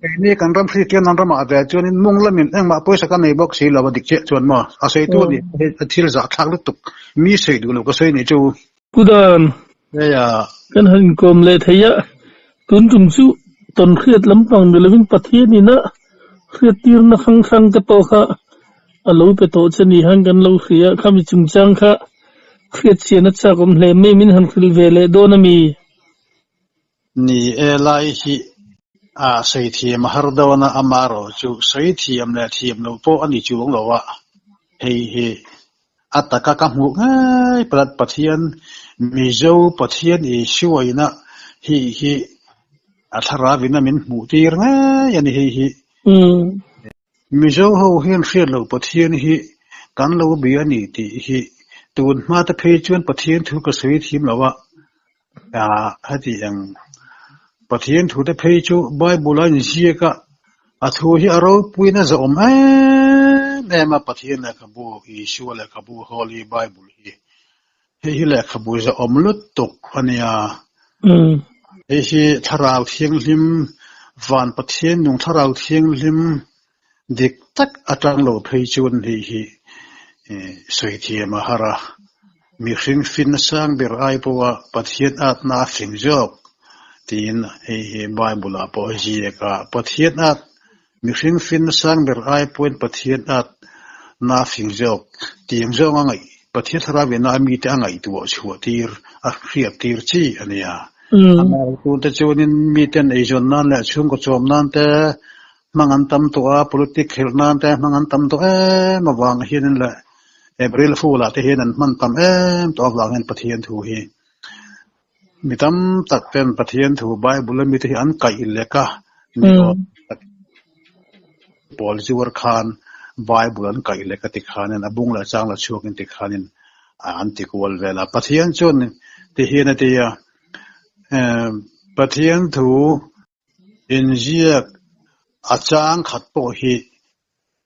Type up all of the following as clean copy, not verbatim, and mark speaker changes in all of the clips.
Speaker 1: Keini kan ram hriat an ramah ve chuanin mung lamin engmah pawisa ka nei bawk si lo a dik chiah chuan maw a sawitu a nih hi a thil zahthlak lutuk mi sawi duh lo ka sawi nih chu.
Speaker 2: Pu Dan,
Speaker 1: Heia.
Speaker 2: Kan han inkawm leh thei a, tun tum chu tawn hriat lampang ni lovin Pathian ina hriattirna hrang hrang te pawh kha a lo pe tawh che ni han kan lo hria a, khami chungchang kha hriatchian a chak awm hle mai min han hrilh ve leh dawn a mi?
Speaker 1: Ni e lai hi a sawi thiam a har dawn a, amaherawh chu sawi thiam leh thiam loh pawh a ni chuang lo a, hei hi a taka ka hmuh ngei palat Pathian Mizo Pathian Isuaina hi hi a thlarauin a min hmuh tir ngei a ni hei hi. Mizo ho hian hriat loh Pathian hi kan lo bia a ni tih hi tun hma te phei chuan Pathian thu ka sawi thiam lo a, heti ang Pathian thu te phei chu Bible a inziak a, a thu hi a ropuiin a zahawm em em a Pathian lehkhabu Isua lehkhabu Holy Bible hi hei hi lehkhabu zahawm lutuk a nia. Hei hi Thlarau Thianghlim, Van Pathian nung Thlarau Thianghlim dik tak atang lo phei chuan hei hi sawi thiam a har a. Mihring finna sang ber ai pawha Pathian atna a fing zawk tiin hei hi Bible ah pawh a ziak a. Pathian at mihring finna sang ber ai pawhin Pathian atna a fing zawk tiang zawng a ngaih Pathian Thlarau ina a mite a ngaihtuah chhuah tir a hriat tir chi a nia. Amaherawhchu te chuanin miten eizawn nan leh chhungkaw chawm nan te hmang an tam tawh a, politic khelh nan te hmang an tam tawh em avang hianin leh April Fool ah te hian an hman tam em tawh avang hian Pathian thu hi mi tam tak ten Pathian thu Bible a mite hi an kaih lek a ni awm tak pawl zuar khan Bible an kaih lek a ti khanin a bung leh chang la chhuakin ti khanin an ti kual vel a. Pathian chuan ti hian a ti a, Pathian thu Inziak a chang khat pawh hi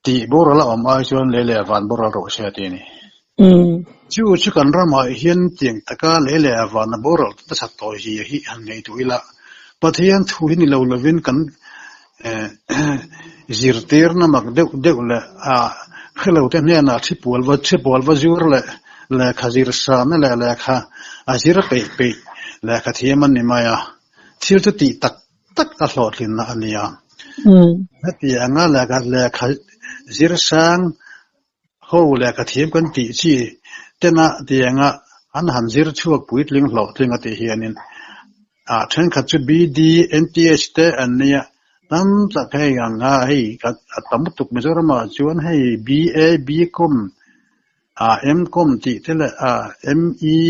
Speaker 1: tih boral a awm ai chuan lei leh van boral rawh se a ti a ni. Chu chu kan ramah hian tiang taka lei leh van a boral nasat tawh zia hi han ngaihtuah ila, Pathian thu hi ni lo lovin kan zirtirna mak deuh deuh leh a hrelote hnenah thipual va thipual va zur leh lehkha zir sahna leh lehkha a zir peih peih lehkha thiam an ni mai a. Thil chu tih tak tak a hlawhtlinna a ni a. Heti anga lehkha lehkha zirsang ho lehkha thiam kan tih chi tena tianga an han zir chhuak puitling hlawhtling a tih hianin ah thenkhat chu BD, NTH te an nia tam tak hei anga hei a tam lutuk Mizoramah chuan hei BA, BCom ah MCom tih te leh ah ME,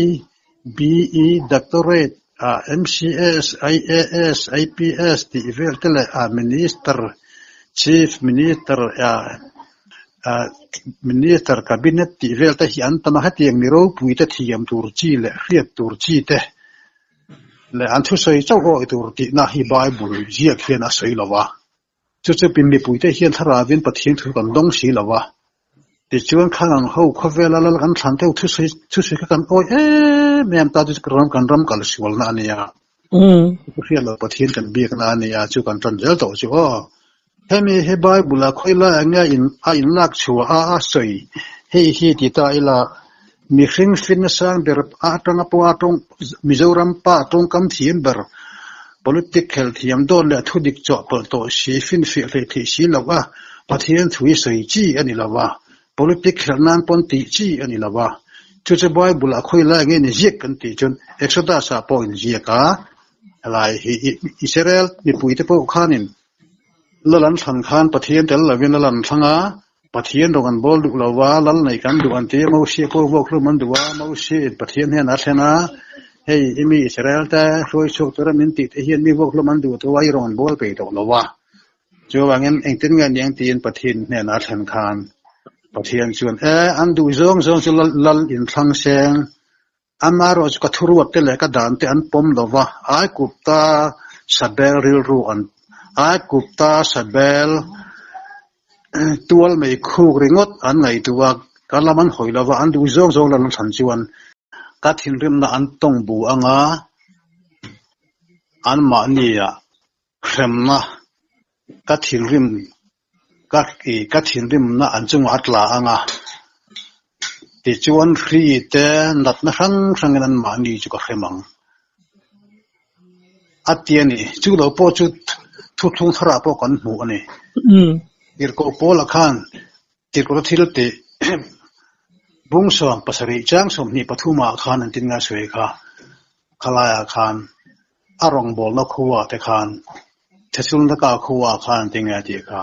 Speaker 1: BE, Doctorate ah MCS, IAS, IPS tih vel te leh ah Minister, Chief Minister ah ah Minister Cabinet tih vel te hi an tam a, hetiang mi ropui te thiam tur chi leh hriat tur chi te leh an thusawi chauh awih tur tihna hi Bible ziak hian a sawi lo va. Chu chu pin mipuite hian thlarauin Pathian thu kan dawng si lo a. Tichuan khan ang ho khawvela lal kan thlan deuh thusawi thusawi kha kan awi em em ta chu ram kan ram kal sualna a nia. Chu hriat loh Pathian kan biakna a nia chu kan tan zel tawh chu aw. Hemi hi Bible ah khawi lai ang nge in a in lak chhuah a a sawi hei hi ti ta ila mihring finna sang ber a atanga pawh a tawng Mizoram pa tawngkam thiam ber Politic khel thiam dawn leh thudik chawhpawlh tawh si finfiah hlei theih si lo a, Pathian thu hi sawi chi a ni lo a, politic khelh nan pawn tih chi a ni lo a. Chu chu Bible ah khawi lai nge ni ziak kan tih chuan Exodus ah pawh inziak a, helai hi Israel mipuite pawh khanin Lal an thlan khan Pathian tel lovin lal an thlang a, Pathian rawng an bawl duh lo va, lal nei kan duh an ti a, Mosia pawh vuak hlum an duh a, Mosiain Pathian hian a thlen a, Hei i mi Israel te hruai chhuak tura min tih te hian mi vuak hlum an duh tawh a, i rawng an bawl peih tawh lo va. Chuvangin engtin nge niang tiin Pathian hnenah a thlen khan Pathian chuan, E, an duh zawng zawng chu lal inthlang seng, Amaherawh chu ka thuruat te leh ka dan te an pawm lo va, Aigupta sabel rilru an Aigupta sabel tual mei khuk ringawt an ngaihtuah a, ka lam an hawi lo va, an duh zawng zawng lan thlan chuan ka thinrimna an tawng bu anga anmahnia hremna. Ka thinrim ka ka thinrimna an chungah a tla ang a, tichuan hri te natna hrang hrangin anmahni chu ka hrem ang a ti a ni. Chu lo pawh chu thuthlung tharah pawh kan hmuh a ni. Tirhkoh Paula khan tirhkohna thil tih bung 70 chang 23 ah khan an tin ngai sawi kha, khalaiah khan a rawngbawlna khuaah te khan Thesalonika khuaah khan an ti nge tih kha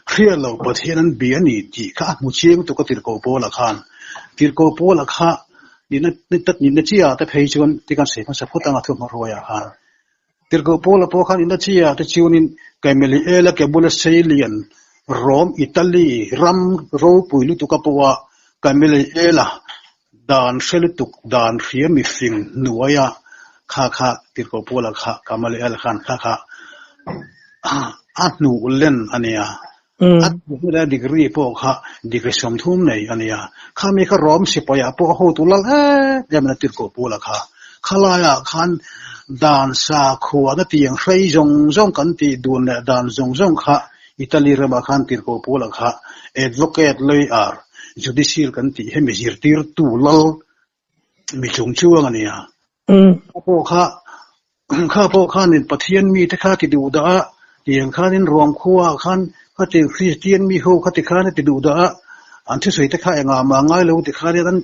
Speaker 1: hriat lo Pathian an bia a ni tih kha a hmu chiang tuk a tirhkoh Paula khan. Tirhkoh Paula kha nihna nihna chiah te phei chuan ti kan sawi hmasa phawt anga thuhmahruaiah khan. Tirhkoh Paula pawh khan nihna chiah te chuanin Gamaliela ke bula seilian Rom Italy ram ropui lutuka pawha Gamaliela Dan hre lutuk, dan hria mifing hnuaia kha kha Tirhkoh Paula kha Gamaliel khan kha kha a hnuh len a nia. A hnuh len a degree pawh kha degree 30 nei a nia. Khami kha Rom sipai ah pawh a hotu lal em em a Tirhkoh Paula kha. Khalaiah khan dan sakhuana tiang hrei zawng zawng kan tih dun leh dan zawng zawng kha Italy ramah khan Tirhkoh Paula kha advocate lawyer judicial kan tih hemi zirtirtu lal mi chung chuang a ni a. Kha pawh kha kha pawh khanin Pathian mite kha ti duh dah a, tiang khanin ruang khuaah khan khatiang Kristian mi ho kha ti khan a ti duh dah a, an thusawi te kha engah mah ngai lo ti khanin an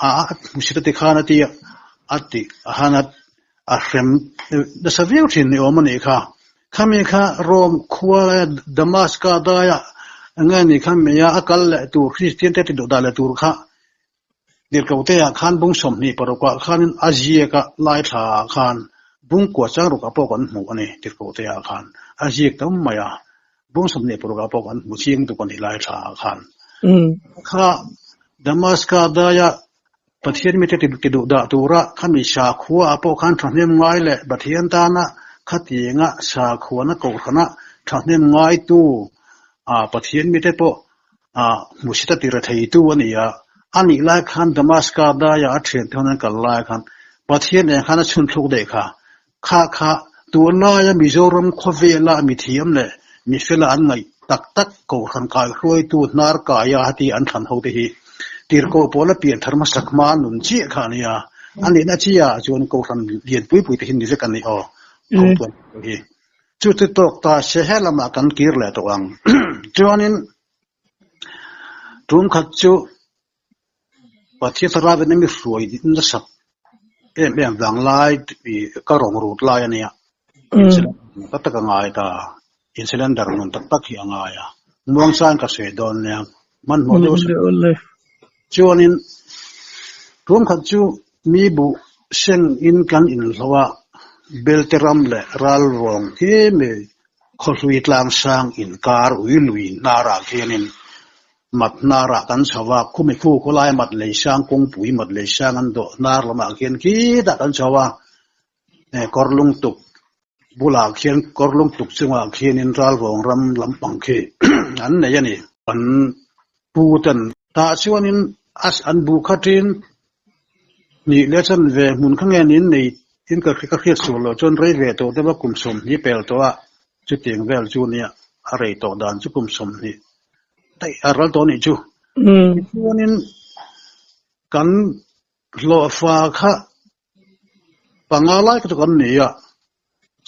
Speaker 1: a hmusit a ti khan a ti a, a ti han a A hrem nasa viau thin ni awm a nih kha. Khami kha Rome khua laia Damaska daia nge ni kha meia a kal leh tur Kristian te ti duh dah leh tur kha Tirhkohte ah khan bung 26 ah khanin a ziak a lai thla ah khan bung kua chang ruk ah pawh kan hmuh a ni Tirhkohte ah khan a ziak tam mai a bung 26 ah pawh kan hmu chiang tuk a ni lai thla ah khan kha Damaska daia Pathian mite ti duh dah tura khami sakhua ah pawh khan thahnem ngai leh Pathian tana khatianga sakhuana kohhrana thahnem ngaitu ah Pathian mite pawh ah hmusit a ti retheitu a ni a. A nih lai khan Damaska daia a thiante hun an kal lai khan Pathian eng khan a chhun thluk daih kha. Kha kha tunlaia Mizoram khawvela mithiam leh mifela an ngaih tak tak kohhran kaihruaitu hnar kaia heti an thlan ho te hi tirhkoh pawla pianthar hmasak hma nun chiah kha a nia. A nihna chiahah chuan kohhran lian pui pui te hi ni vek a ni aw. Hotuan hi chu chu tawk ta se he lamah kan kir leh tawh ang. Chuanin tum khat chu Pathian thlarau in mi hruai nasa em em vang lai ka rawng rut lai a nia. Tak tak a ngai ta. In cylinder nun tak tak hi a ngai a. Muangchang ka sawi dawn nia. Hmanhmawh deuh a Chuanin tum khat chu mi buh seng in kan inhlo a, Belte ram leh ral rawng hi mi khawhlui tlang sang inkar ui lui hnarah khianin Mat hnarah kan chho a, khumi khu khawlai mat lei sang kawngpui mat lei sang an dawh hnar lamah khian khitah kan chho a, kawr lungtuk bulah khian kawr lungtuk chungah khianin ralvawng ram lampang khi an nei a ni. Kan pu ten tah chuanin an bu khatin hnih leh chan ve hmun kha nge niin nei in ka hriat sual loh chuan rei ve tawh deuh a kum 20 pel tawh a, chutiang vel chu nia a rei tawh dan chu kum 20 daih a ral tawh a nih chu. Tichuanin kan hlawhfa kha panga lai kha chu kan nei a,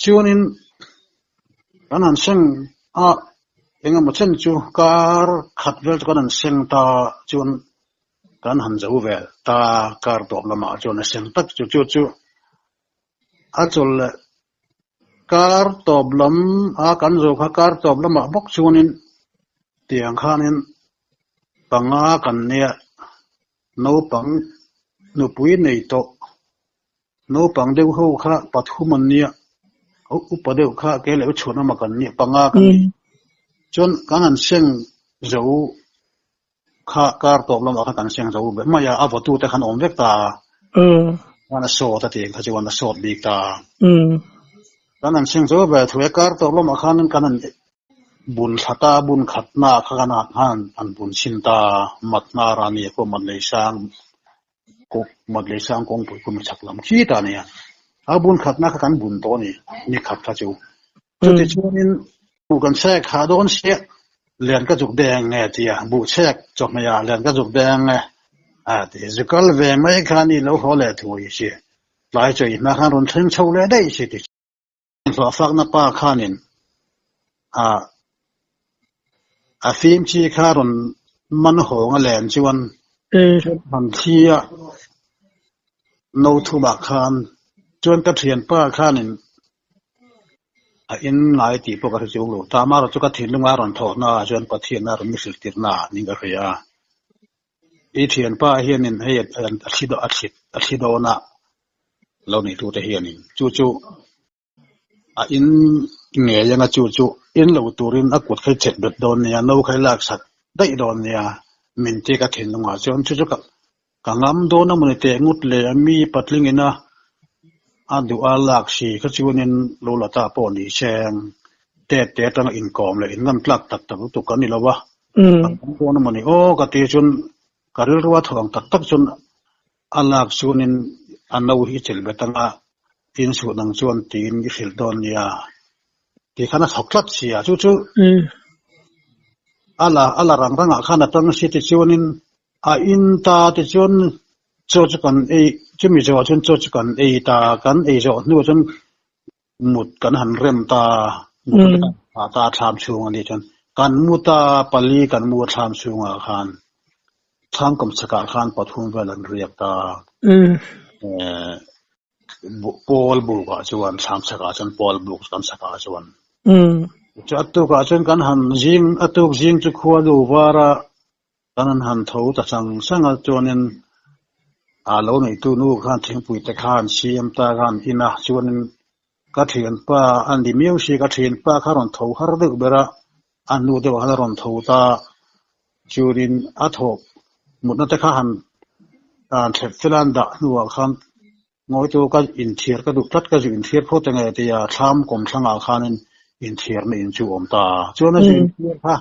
Speaker 1: chuanin kan han seng a engemaw chen chu kar khat vel chu kan han seng ta chuan kan han zo vel ta kar tawp lamah chuan a seng tak chu chu chu a chawl leh kar tawp lam a kan zo kha kar tawp lamah bawk chuanin tiang khanin panga kan nia naupang nupui nei tawh naupang deuh ho kha pathum an nia upa deuh kha ke leh chhuan awm a kan nia panga kan ni chuan kan han seng zo Kha kar tawp lamah khan kan seng zo ber mai a, a vawtu te khan awm vek ta a. Khan a sawt a tih kha chuan a sawt bik ta a. Kan han seng zo ber thu e, kar tawp lamah khan kan han bun thla ta a, bun khat na kha kan han han bun chhin ta a, mat hnar a ni pawh mat lei sang mat lei sang kawngpui khum chhak lam khi ta a nia. A bun khat na kha kan bun tawh a ni, ni khat kha chu. Chutichuanin. Buh kan chhek hah dawn sia, len ka zuk deng nge tia buh chhek chawhmeh ah len ka zuk deng nge a ti. Zu kal ve mai khan i lo haw leh thui si, tlai chaw i hma khan rawn thleng chho leh daih si ti. Hlawhfakna pa khanin a a fim chi kha rawn man hawng a len chuan han thli a no thumah khan chuan ka thianpa khanin A in ngai tih pawh ka hre chiang lo. Tamara chu ka thinlunga a rawn thawhna ah chuan Pathian a rawn mi hrilh tirhna ah niin ka hria a. I thianpa hianin hei a thli a thli a thli dawn a lo neitute hianin chu chu a in ngei anga chu chu in lo turin a kut kha i chet bet dawn nia, no kha i laksak daih dawn nia min ti ka thinlungah chuan chu chu ka Ka ngam dawn a mawni teh ngut le a mi patling ina a duh a lak si kha chuanin lo la ta pawh ni seng tet te atanga inkawm leh inngam tlak tak tak lutuk kan ni lo a, ka ngam dawn a mawni aw ka ti chuan ka rilru a thawh ang tak tak chuan a lak chuanin a no hi chelh bet anga insuh dang chuan tiin i hrilh dawn nia Ti khan a thawk tlat si a, chu chu a la a la rang rangah khan a tang si tichuanin a in ta tichuan chaw chu kan ei chumi zawhah chuan chaw chu kan ei ta kan ei zawh hnuah chuan mut kan han rem ta mut kan phah ta a thlam chhung a nih chuan kan mu ta pali kan mu a thlam chhungah khan thlam kawm chhakah khan pathum vel an riak ta. Pawl bukah chuan thlam chhakah chuan pawl buk kan chhakah chuan chu a tukah chuan kan han zing a tuk zing chu khua lu vara kan han han tho ta sang sang a chuanin a lo neitu nu khan thingpui te khan siam ta khan in a chuanin ka thianpa a ni miau si ka thianpa kha rawn tho har deuh ber a a hnu deuhah khan a rawn tho ta chuanin a thawh mutna te kha han thlep fel a an dah hnuah khan ngawitu ka inthiar ka duh tlat ka zu inthiar phawt enge tia thlam kawmthlangah khanin inthiarna in chu a awm ta chuan a zu inthiar kha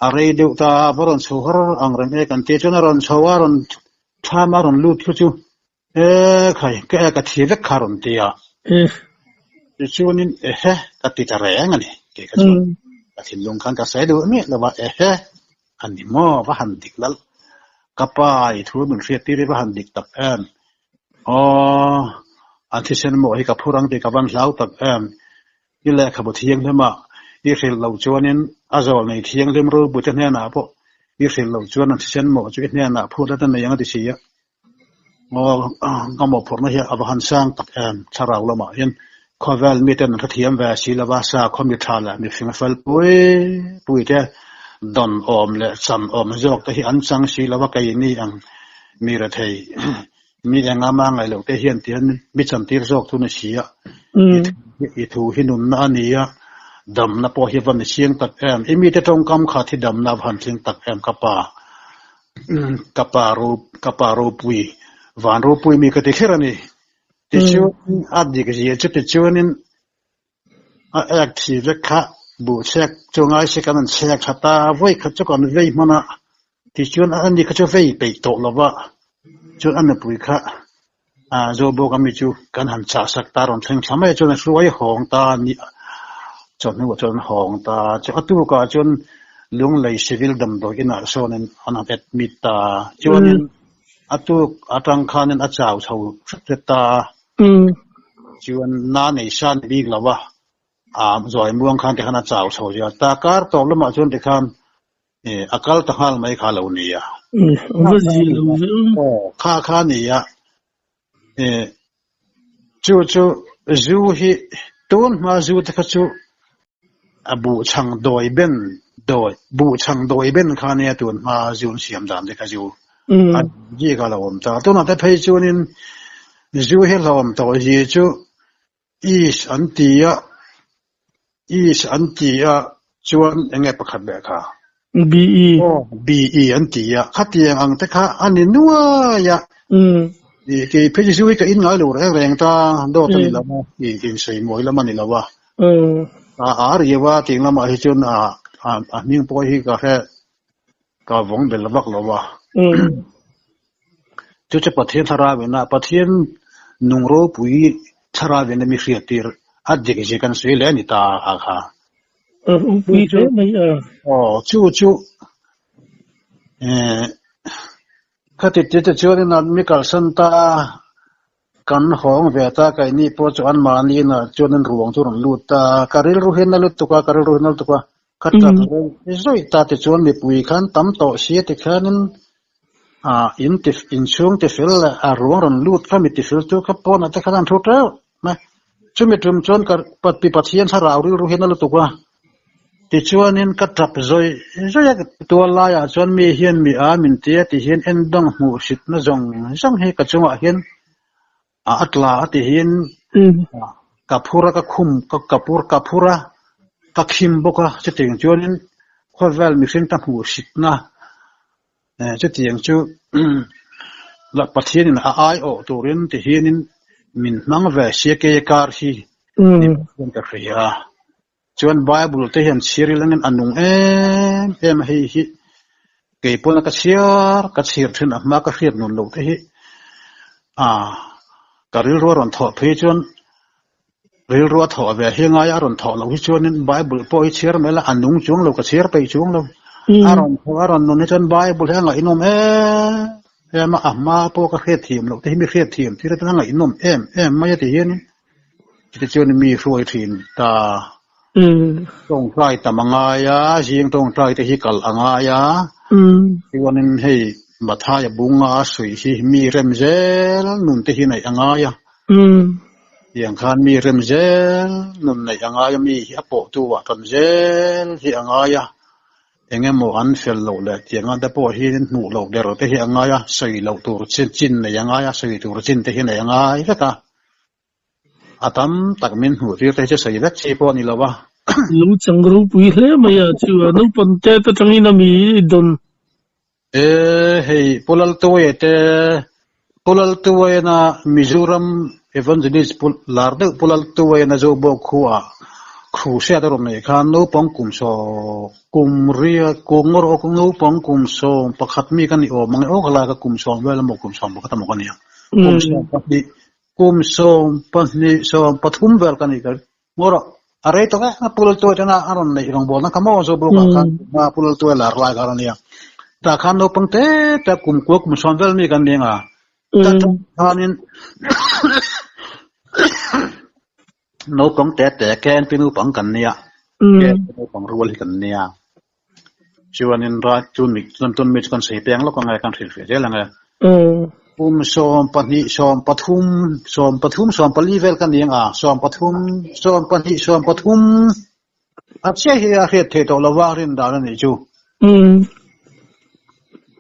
Speaker 1: a rei deuh ta a va rawn chho har ang reng e kan tia chuan a rawn chho a rawn thlam a rawn lut khu chu E khai, ka e ka thi vek kha rawn ti a. Tichuanin ehe ka ti ta reng a ni tih kha chuan ka thinlung khan ka sawi duh miah lo va, ehe a ni maw va han dik lal, ka pa i thu min hriat tir hi va han dik tak em, aw an thisen mawh hi ka phur ang tih ka van hlau tak em, i lehkhabu thianghlim ah i hrilh loh chuanin a zawl nei thianghlim ropui te hnenah pawh i hrilh loh chuan an thisen mawh chu i hnenah phut a ta nei ang a ti si a. Aw ka mawhphurhna hi a va han sang tak em thlarau lamah hian khawvel miten an hrethiam ve si lova sakhaw mi tha leh mihring fel pui pui te dawn awm leh chan awm zawk te hi an chang si lova keini ang mi rethei mi engama ngaih loh te hian tihian mi chantir zawk chu ni si a i thu hi nunna a ni a damna pawh hi a va ni chiang tak em i mite tawngkam khat hi damna a va han tling tak em ka pa. Ka pa ro ka pa ropui van ropui mi ka ti kher a ni. Tichuan a dik zia chu tichuanin a ek thi vek kha buh chhek chu ngai se kan an chhek tha ta a, vawi khat chu kan vei hman a, tichuan a ni kha chu vei peih tawh lo va, chuan a nupui kha Zawlbawk ami chu kan han chah sak ta rawn thleng thla mai a chuan a hruai hawng ta a ni chawhnuah chuan an hawng ta chu a tukah chuan Lunglei Civil damdawi inah sawnin an han admit ta chuanin a tuk atang khanin a chau chho hret hret ta a chuan na nei sa ni bik lo a zawi muang khan tikhan a chau chho zia ta kar tawp lamah chuan tikhan A kal ta nghal mai kha lo nia. Kha kha nia. Chu chu zu hi tun hma zu te kha chu a buh chhang dawi ben dawi buh chhang dawi ben kha nia tun hma zu an siam dan te kha zu a ji kha lo awm ta. Tunah te phei chuanin zu hi hlawm tawh hi chu Is an ti a, is an ti a, chuan eng nge pakhat leh kha?
Speaker 2: BE.
Speaker 1: Aw, BE an ti a, khatiang ang te kha a ni nuai a. I kei phei chu hi ka in ngai lo reng reng ta, dawt a ni lo a, i insawi mawi lam a ni lo a. A a riau a, tiang lamah hi chuan a a hming pawh hi ka hre, ka vawng bel vak lo a. Chu chu Pathian thlarau ina Pathian nung ropui thlarau ina mi hriattir a dik zia kan sawi leh a ni ta a kha.
Speaker 2: A ropui hle mai a.
Speaker 1: Aw, chu chu eh khati ti te chuanin an mi kalsan ta kan hawng ve ta keini pawh chu anmahni inah chuanin ruang chu rawn lut ta ka rilru hian a lutuk a ka rilru hian a lutuk a ka tap zawih ta tichuan mipui khan tam tawh sia tikhianin ah in ti inchhung tifel leh a ruang rawn lut kha mi tifel chu kha pawnah te khan an thu teuh mai. Chumi tum chuan ka pi Pathian thlarau rilru hian a lutuk a, tichuanin ka tap zawih zawih a, tual laiah chuan mi hian mi a min ti a ti hian endawng hmuhsitna zawng zawng hi ka chungah hian a tla a ti hian ka phur a ka khum ka pur ka phur a ka khim bawk a, chutiang chuanin khawvel mihring ka hmuhsitna Chutiang chu Pathianin a aiawh turin ti hianin min hmang ve sia keia kar hi ni chuan ka hria. Chuan Bible te hian chhiar ilangin a nung em em a hei hi kei pawna ka chhiar ka chhir thin a hma ka hriat nun loh te hi a ka rilru a rawn thawh phei chuan Rilru a thawh ve hi ngai a rawn thawh loh hi chuanin Bible pawh hi chhiar mai la a nung chuang lo ka chhiar peih chuang lo. A rawn thawh a rawn nun hi chuan Bible hi a ngaihnawm em em a, a hma pawh ka hriat thiam loh te hi mi hriat thiam tir atan a ngaihnawm em em mai a ti hianin chutichuan mi hruai thin ta tawngtai tam a ngai a, zing tawngtai te hi kal a ngai a, chuanin hei Mathaia bunga a suih hi mi rem zel nun te hi neih a ngai a. Tiang khan mi rem zel nun neih a ngai a, mi hi a pawhtu ah tan zel hi a ngai a, eng emaw an fel loh leh tiang anga te pawh hi hmuh loh der te hi a ngai a, sawi loh tur chin chin neih a ngai a, sawi tur chin te hi neih a ngai vek a, a tam tak min hmuh tir te hi chu sawi vek chi pawh a ni lo a.
Speaker 2: Lo chang ropui hle mai a, chu a naupang tet atangin a mi dawn.
Speaker 1: E hei Pu Laltuaia te Pu Laltuaiana Mizoram Evangelist Pu lar deuh Pu Laltuaiana Zobawk khuaah Crusade a rawn neih khan naupang kum sawm kum ria kum erawh naupang kum sawm pakhat mi ka ni awm ang e aw khalai ka kum sawm vel emaw kum sawm pakhat emaw ka ni ang kum sawm pahnih kum sawm pahnih sawm pathum vel ka ni ka Maw rawh, a rei tawk e, a Pu Laltuai tena a rawn neih rawngbawlna kha maw Zobawkah khan a Pu Laltuai lar lai kha a rawn nia. Tah khan naupang te te kum kua kum sawn vel mi kan ni anga tah khanin naupang te te KNP naupang kan nia, KNP naupang rual hi kan nia. Chuanin rai chu mi chuan tun mi chu kan sawi peng lawk ange kan hrilhfiah zel ange. Kum 12 13 13 14 vel ka ni anga 13 12 13 a chiah hi a hriat theih tawh lova rin dan a nih chu.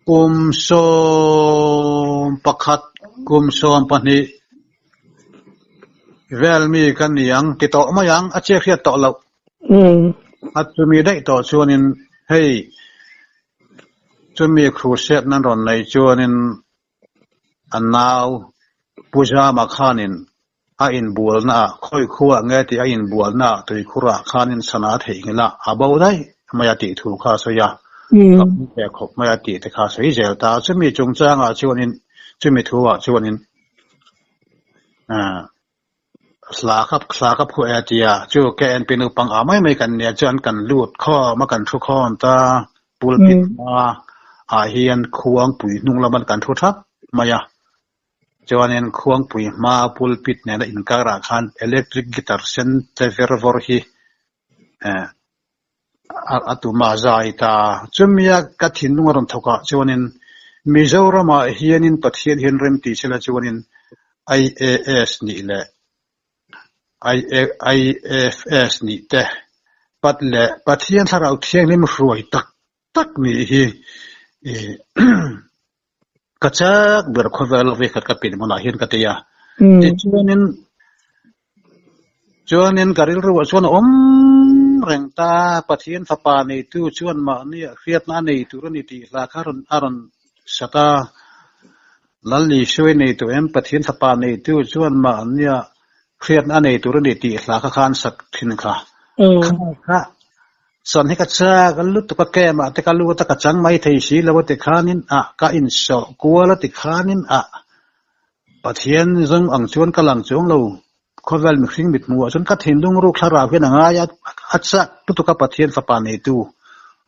Speaker 1: Kum 11 kum 12 vel mi ka ni ang ti tawh mai ang a chiah hriat tawh loh. A chumi daih tawh chuanin hei chumi crusade nan rawn nei chuanin a nau Pu Zama khanin a inbualna ah khawi khuah nge tih a inbualna ah tuikhurah khanin sana a theihnghilh a, a bo daih mai a tih thu kha a sawi a, ka hmu ve khawp mai a tih te kha a sawi zel ta. Chumi chungchangah chuanin chumi thu ah chuanin Hla ka hla ka phuah e a ti a, chu KNP naupang ah mai mai kan nia chuan kan lut khawm a kan thu khawm ta pulpit hma ah hian khuangpui hnung lam an kan thu thap mai a, chuanin khuangpui hma pulpit nena inkar ah khan electric guitar sen tle ver vawr hi eh a tum a zai ta. Chumia ka thinlung a rawn thawk ah chuanin Mizoram ah hianin Pathian hian rem tih sela chuanin IAS nih leh IFS nih te pat leh Pathian Thlarau Thianghlim hruai tak tak nih hi ka chak ber khawvel a vekhat ka pin hmunah hian ka ti a. Tichuanin chuanin ka rilru ah chuan a awm reng ta, Pathian fapa neitu chuan mahni ah hriatna a nei tur a ni tih hla kha a rawn sat a. Lal Isua i nei tawh em? Pathian fapa neitu chuan mahni ah hriatna a nei tur a ni tih hla kha khan sak thin kha. Kha kha Chuan hi ka chak a lutuk a camp ah te ka lut a ka chang mai thei si lo a ti khanin ah ka insawh kual a ti khanin ah Pathian zawng ang chuan ka lang chuang lo. Khawvel mihring mit hmuhah chuan ka thinlung ruk thlarau hian a ngai a, a chak lutuk a Pathian fapa neitu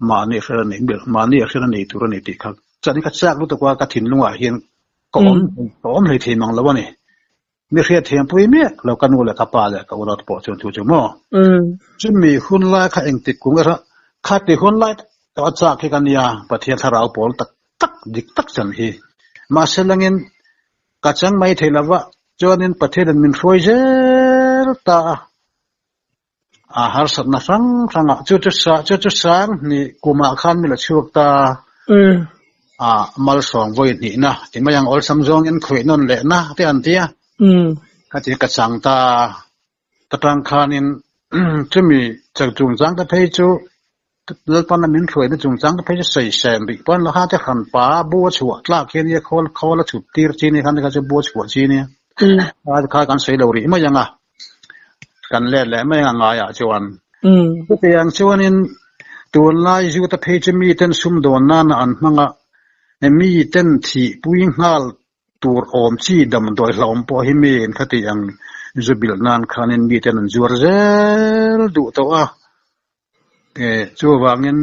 Speaker 1: mahni a hriat a nei mahni a hriat a nei tur a ni tih kha chuan ka chak lutuk a ka thinlungah hian ka awm ka awm hlei thei mang lo a ni. Mi hriat thiampui miah lo ka nu leh ka pa leh ka unau te pawh chuan thu chu maw. Chumi hun lai kha engtik kung erawh khati hun lai tawh a chak hi ka nia Pathian thlarau pawl tak tak dik tak chan hi. Mahse langin ka chang mai thei lova chuanin Pathianin min hruai zel ta a. A harsatna hrang hrangah chu chu sa chu chu sang hnih kumah khan mi la chhuak ta a malsawm vawi hnihna ti mai ang awlsam zawngin khawih nawn lehna te an ti a ka ti ka chang ta ta tang khanin chumi chak chungchang te phei chu Lalpana min hruaina chungchang te phei chu sawisem rih pawn lo kha te hran pa bu a chhuah tlak hian nia khawl khawl a chhut tir chi nia khan te kha chu bu a chhuah chi nia kha kha kan sawi lo rih mai ang a kan let leh mai ang a ngaiah chuan chutiang chuanin tunlai zu te phei chu miten sumdawn nana an hmang a miten thihpui nghal Tur awm chi damdawi hlauhawm pawh hi mi in khati ang zu bilh nan khanin miten an zuar zel duh tawh a. Chuvangin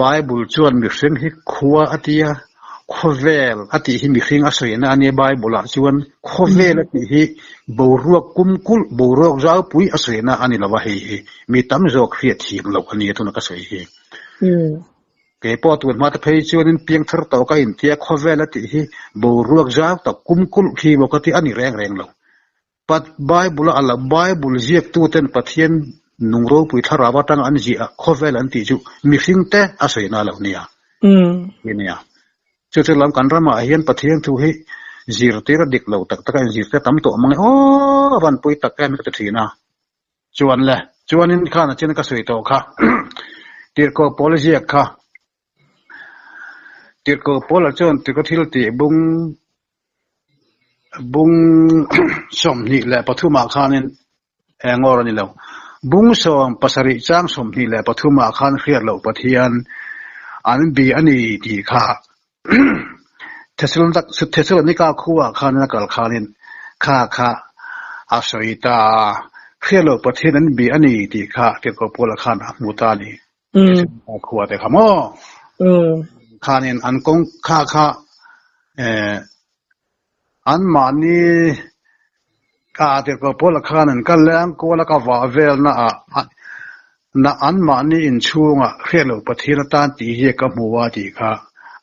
Speaker 1: Bible chuan mihring hi khua a ti a, khawvel a tih hi mihring a sawina a nia Bible ah chuan khawvel a tih hi boruak kumkulh, boruak zaupui a sawina a ni lo a hei hi mi tam zawk hriat thiam loh a nia tuna ka sawi hi. Kei pawh tun hma te phei chuanin piangthar tawh ka intia khawvel a tih hi boruak zau tak kum kulh khi maw ka ti a ni reng reng lo. Pat Bible a la Bible ziaktuten Pathian nung ropui thlarau atanga an ziah khawvel an tih chu mihring te a sawi na lo nia. Ti nia. Chu chu lam kan ramah hian Pathian thu hi zirtir a dik lo tak tak a inzirtir tam tawh mang e aw a van pui tak em ka ti thin a. Chuan le, chuanin khan a chin ka sawi tawh kha. Tirhkoh Paula ziak kha. Tirhkoh Paula chuan tirhkoh thil tih bung bung 23 ah khanin eng awr a ni lo. Bung 70 chang 23 ah khan hriat loh Pathian an bi a ni tih kha Thesalonika khuaah khan a kal khanin kha kha a sawi ta a, hriat loh Pathian an bia a ni tih kha Tirhkoh Paula khan a hmu ta a ni. Thesalonika khua te kha maw? Khanin an kawng kha kha anmahni ah Tirhkoh Paula khan an kal leh an kual a ka vah velna ah Na anmahni inchhungah hriat loh Pathian atan tih hi ka hmu a tih kha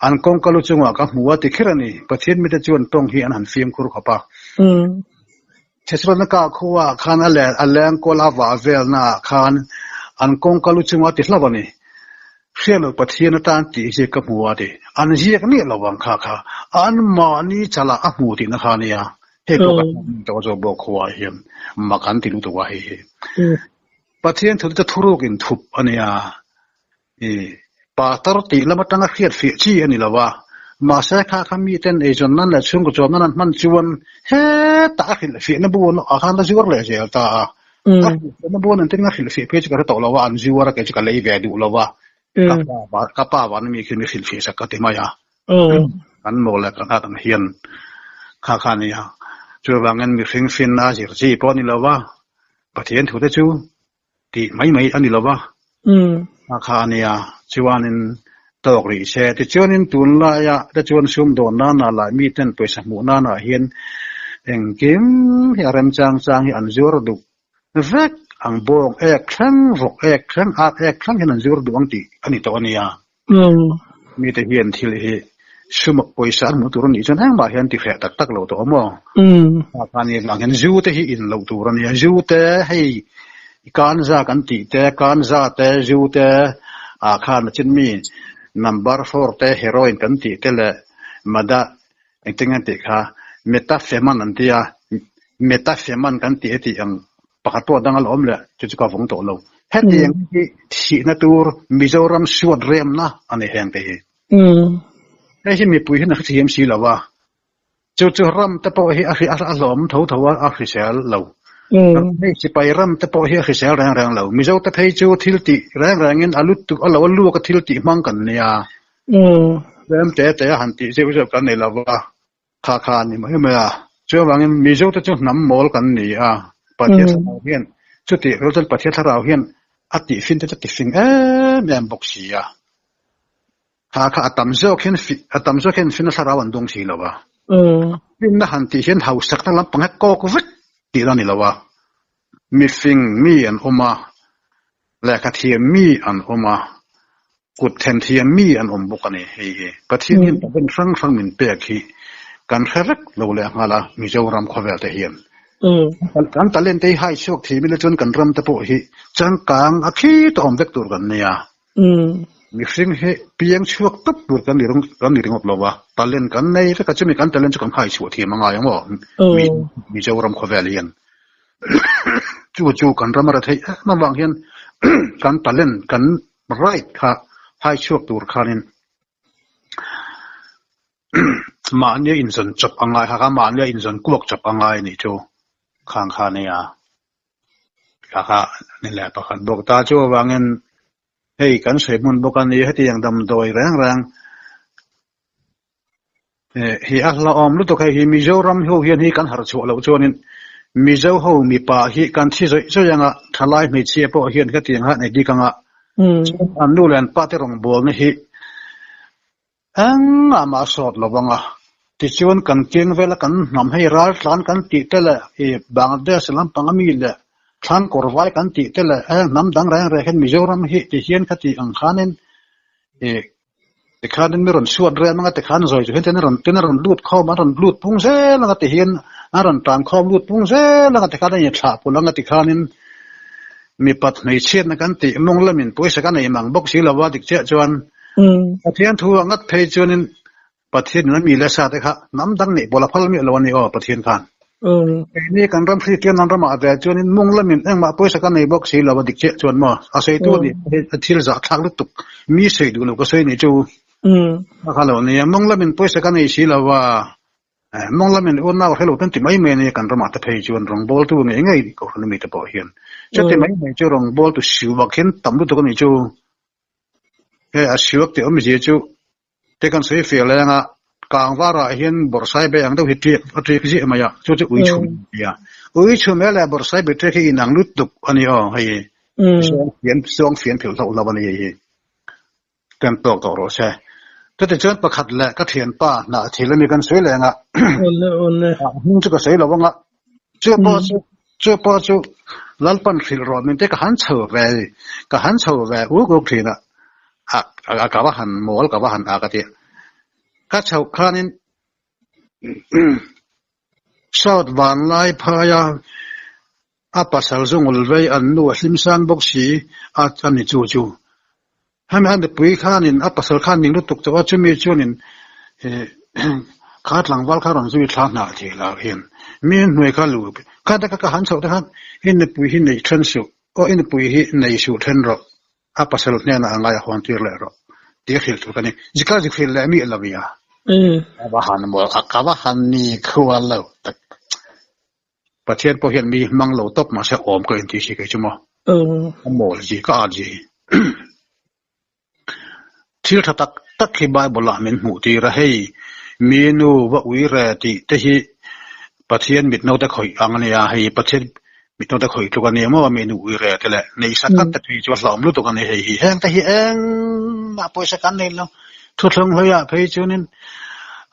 Speaker 1: an kawngka lu chungah ka hmu a ti kher a ni. Pathian mite chuan tawng hi an han fimkhur khawp a. Thesalonika khuaah khan a leh a lengkawl a vah velnaah khan an kawngka lu chungah a ti hlauh a ni. Hriat loh Pathian atan tih hi ka hmu a ti. An ziak miah lo ang kha kha anmahni chalah a hmu tihna kha a nia. Hei pawh ka hmu tawh zawk bawk khuaah hian mak an ti lutuk a hei hi. Pathian thu te thuruk in thup a nia. I Pastor tih lam atanga hriat fiah chi a ni lo a, mahse kha kha miten eizawn nan leh chhungkaw chawm nan an hman chuan hetah a hrilh fiahna bu an ah khan a zuar leh zel ta a. A hrilh fiahna bu an tin a hrilh fiah phei chu ka hre tawh lo a, an zuar a kei chu ka lei ve duh lo a, ka pa ka pa van ami khi mi hrilh fiah sak ka ti mai a. Kan maw leh kan hat ang hian kha kha a nia. Chuvangin mihring finna a zir chi pawh a ni lo a, Pathian thute chu tih mai mai a ni lo va, a kha a nia, chuanin tawk rih se. Tichuanin tunlaia te chuan sumdawn nana lah miten pawisa hmuh nana hian engkim hi a remchang chang hi an zuar duh vek ang, bawng ek thleng, vawk ek thleng, ar ek thleng hian an zuar duh ang tih a ni tawh a nia. Mite hian thil hi sum pawisa an hmuh tur a nih chuan engmah hian ti hreh tak tak lo tawh maw? Kha ni vang hian zu te hi in loh tur a nia. Zu te hei kanza kan tih te, kanza te, zu te ah khan a chin mi number four te, heroin kan tih te leh mada engtin nge an tih kha metafeman an tia, metafeman kan tih a tih ang Pakhat pawh dang a la awm leh, chu chu ka vawng tawh lo. Hetiang hi thihna tur Mizoram suat remna a ni heng te hi. Hei hi mipui hian a hrethiam si lo a, chu chu ram te pawh hi a hlawm tho tho a, a hrisel lo. Hei sipai ram te pawh hi a hrisel reng reng lo. Mizo te phei chu thil tih reng rengin a lut a lo a luak a thil tih hmang kan nia. Tlem te te a han tih zeuh zeuh kan nei lo va, kha kha a ni mai mai a. Chuvangin Mizote chu hnam mawl kan ni a, Pathian thlarau hian chutih rual chuan Pathian thlarau hian a tihfin te chu a tifing em em bawk si a. Kha kha a tam zawk hian a tam zawk hian finna thlarau an dawng si lo a. Finna han tih hian hausakna lampang hi kawk vek tihna a ni lo a. Mifing mi an awm a, lehkha thiam mi an awm a, kut then thiam mi an awm bawk a ni. Hei hi Pathian hian talent hrang hrang min pek hi kan hre vek lo leh nghal a Mizoram khawvel te hian. Kan talent te hi hai chhuak thei mila chuan kan ram te pawh hi changkang a khi ta awm vek tur kan nia. Mihring hi piang chhuak tawp tur kan ni kan ni ringawt lo a, talent kan nei vek a, chumi kan talent chu kan hai chhuah thiam a ngai ang aw Mizoram khawvel hian. Chu chu kan ram a ra theih em avang hian kan talent kan right kha hai chhuak tur khanin mahnia inzawn chawp a ngai kha mahnia inzawn kuak chawp a ngai a nih chu khang kha a nia. Thla kha ni leh pakhat bawk ta chu avangin hei kan sawi hmun bawk a ni hetiang damdawi reng reng hi a hlauhawm lutuk hei hi Mizoram ho hian hi kan harh chhuah loh chuanin Mizo ho mipa hi kan thi zawih zawih anga thalai hmeichhia pawh hian hetiang han ei bik anga an nu leh an pa te rawngbawlna hi Engah mah a sawt lo vang a, tichuan kan keng vela kan hnam hei ral tlan kan tih te leh i Bangladesh lampang ami leh thlan kawr vai kan tih te leh heng hnam dang reng reng hian Mizoram hi ti hian kha tih ang khanin i tikhanin mi rawn suat rem anga tikhan zawi chu hian ten a rawn ten a rawn lut khawm an rawn lut pung zel anga ti hian an rawn tan khawm lut pung zel anga tikhan a inthlah pulh anga tikhanin mipat hmeichhiatna kan tih mawng lamin pawisa kan ei mang bawk si lova dik chiah chuan Pathian thu a ngat phei chuanin Pathian in a mi le sa te kha hnam dang neih pawh la phal miah lo a ni aw Pathian khan. Keini kan ram Kristian an ramah ve chuanin mawng lamin engmah pawisa kan nei bawk si lo a dik chiah chuan maw a sawitu a nih a thil zahthlak lutuk mi sawi duh lo ka sawi nih chu a kha lo nia mawng lamin pawisa kan nei si lo a. Mawng lamin unau hre lo ten ti mai mai ania kan ramah te phei chuan rawngbawltu ngei ngei kohhran ami te pawh hian chuti mai mai chu rawngbawltu siuak hian tam lutuk a nih chu he a siuak tih awmzia chu te kan sawi fiah lai anga kangvarah hian bawrhsai be ang deuh hi tiak a tiak ziah mai a chu chu uichhum a ni a uichhum leh bawrhsai be tiak hi inang lutuk a ni aw hei hi zawng fian philh hlauh hlauh a ni hei hi. Kan tawk tawh rawh se. Chutichuan pakhat leh ka thianpa hnah thil ami kan sawi leh anga.
Speaker 2: Awle awle.
Speaker 1: Hming chu ka sawi lo anga. Chu pawh chu chu pawh chu Lalpan hrilh rawh min te ka han chho ve ka han chho ve uk uk thin a. A ka va han mawl ka va han a ka ti. Ka chhoh khanin South Vanlai phaia a pasal zungul vei an nu a hlim sang bawk si a a ni chu chu. Hemi a nupui khanin a pasal khan ning lutuk tawh a, chumi chuanin kha tlangval kha rawn zui thla hnah thei lah hian mi hnuai kha lu kha te kha ka han chhoh te khan i nupui hi neih then suh aw i nupui hi nei suh then rawh a pasal hnenah a ngai a hawn tir leh rawh tih a hrilh tur ka ni. Zika zik hrilh leh miah lo ia. Ka va han maw ka va han ni khual lo tak. Pathian pawh hian mi hmang lo tawp mahse awm ka inti si kei chu maw. A mawl zi ka at zi. Thil tha tak tak hi Bible ah min hmuh tir a hei mi nu va ui re tih te hi Pathian mit naute khawih ang a nia hei Pathian mit naute khawih tluk a nia maw mi nu ui re te leh nei sak at te phei chu a hlauhawm lutuk a ni hei hi heng te hi engmah pawisa kan nei lo thuthlung hlui ah phei chuanin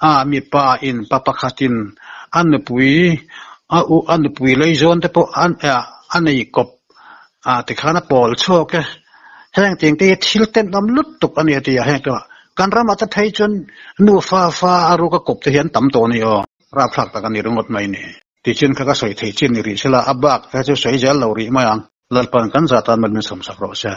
Speaker 1: a mipa in pa pakhatin a nupui a u a nupui leizawn te pawh a nei kawp Ah tikhan a pawl chhuak e. Heng ting te hi thil tenawm lutuk a ni a ti a, heng tlangah kan ramah te phei chuan nu fa fa a ruk a kawp te hi an tam tawh a ni aw. Rapthlak tak a ni ringawt mai ni. Tichin kha ka sawi thei chin ni rih sela, a bak kha chu sawi zel lo rih mai ang. Lalpan kan zah tan mal min sawmsak rawh se.